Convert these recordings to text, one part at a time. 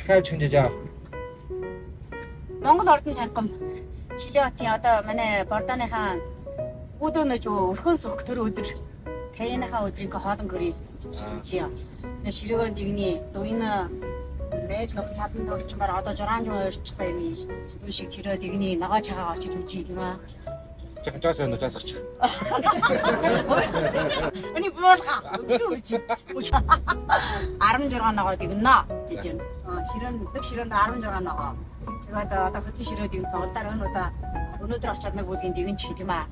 Хайж хинжээ жаа. Монгол ордон таргам Шилээ хотын одоо манай Бордоныхаа үүдөнөж өрхөн сүх төр өдөр таяныхаа өдрийг хоолон гөрий очиж үзье. Тэгээ ширэгэн дигний дуйна найд нөх садан төрчмөр одоо 600 ойрчлаа юм. Дүү шиг тэрөө дигний ногоо чагаа очиж үзье юм аа. Жаахан жаас өнө жаас гарч. Өний буулга. Өдөр үрж. 16 ногоо дигнэ гэж байна. Ширээнд нэг ширээнд 16 ногоо. Тэгээд одоо хөтөн ширээ дигнэ тоглолтоор энэ удаа өнөөдөр очиад нэг бүлгийн дигэн чих тийм аа.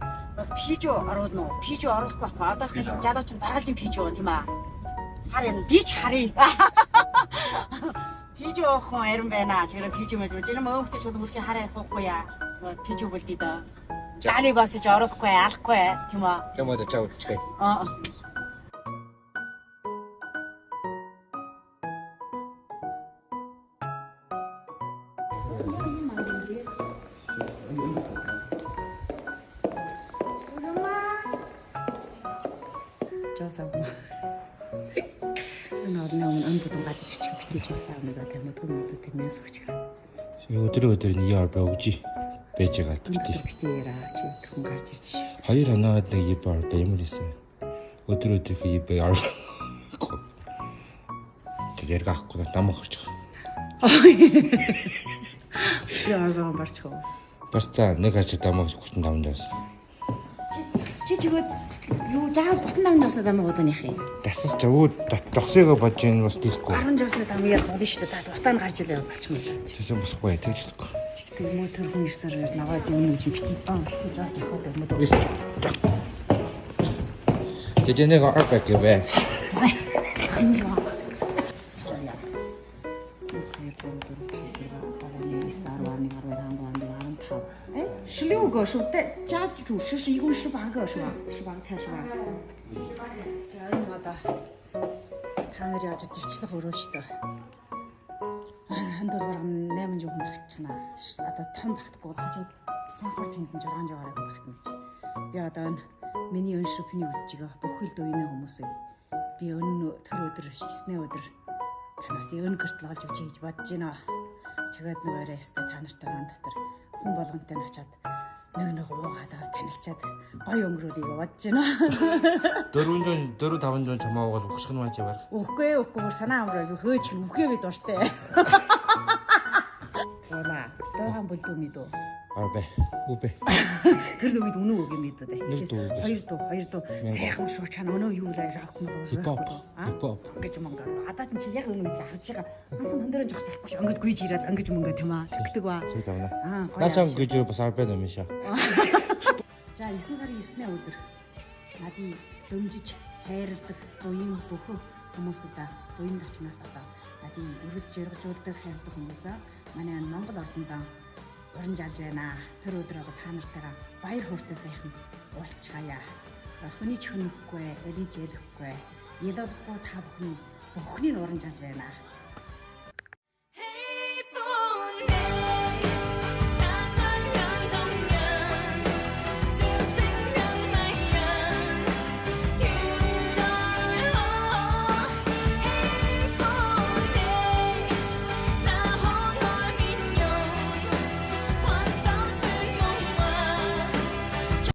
Пижо оруулна уу? Пижо оруулахгүй байхгүй. Одоо их чинь залууч нь баргалжин пижо тийм аа. Хар юм би ч харъя. Пижо уух хүн арин байна. Тэгэхээр пижо мэж. Жирэм өөхтэй чул хөрхийн хараа явахгүй яа. Пижо бүлдий дөө. Дали босож оруулахгүй, алахгүй тийм аа. Юм уу чаа үлчихээ. Аа. Жосаа. Энэ орны өмнө өн бүдэн гаж ирчих битгий жосаа нэг тийм өдгөн мэдүү тийм мэс өгч. Өдөр өдөр нь яар богжи байж байгаа битгий. Битгий яра чи өдгөн гарч ирч. Хоёр хоноод нэг иб ордоо ямар исэн. Өдөр өдрийнхээ иб ар. Тэр ярга авахгүй нам өгч. Чи аргаа барч хөө. Барцаа нэг хачи дамаг 35 жаас. Чи чигөө юу жаал 35 жаасна дамаг удааных юм. Татас чавуу догсыгоо бодж ин бас тийхгүй. 10 жаасна дамаг яг болно шүү дээ. Та утаа нь гарч илээ болчих юм. Тэгсэн болохгүй тэгж болохгүй. Тэр мө төр хүн ирсээр ногоо дивнэ гэж бити. Аа жаас нохоо мө. 姐姐那个200给呗。哎，16个是不？带加主食是一共18个是吧？18个菜是吧？За энэ одоо та нарын очиж зочлох өрөө шүү дээ. Ханд бол бараг 8 жухан багтчихна. Одоо том багтахгүй хажууд санхур тэнд нь 6 жугаараа багтна гэж. Би одоо энэ миний өн шүпний үжигээ бүхэл дуйны хүмүүсийг би өн төр өдөр шилснээ өдөр танаас өн гэртэл олж үжи гэж бодож байна. Чагаад нэг орой ястай та нартайгаа дотор хүн болгонтой нь очиад нэг нэг уугаад танилцаад гоё өнгөрүүлгийг бодож байна. 400 4 500 чамаа уугаад өгчих нь мааж яваар. Үхгүй үхгүй бүр санаа амраа би хөөж үхээ би дуртай. Уула. Дуугаан бүлдүү мэдүү. 200 500. Тэр нүгэд үнэн үг юм мэдүү дээ. Нэг дуу үг. Хоёр дуу, хоёр дуу. Сайхан шүү чана өнөө юу лээ рок мол. Хип-хоп. Хип-хоп. Ингэж мөнгө. Одоо чинь чи яг үнэн үйл харж байгаа. Ганцхан хөн дээр нь зогсож болохгүй ш. Ингэж гүйж ирээд ингэж мөнгө тийм аа. Тэгдэг ба. Зүг авна. Аа, гоё. Наа чам гэж бас 200 юм шаа. За 9 сарын 9-ний өдөр надыг дэмжиж хайрладаг буян бүхэн хүмүүсүүдээ буян тачнаас одоо надыг өргөлж яргажуулдаг хайрладаг хүмүүсээ манай Монгол ордондоо урамжаалж байна. Тэр өдөр одоо та нартайгаа баяр хөөртэй сайхан уулзцаая. Хүний ч хөнөхгүй, элийг ялахгүй, ялуулахгүй та бүхэн бүхнийг урамжаалж байна.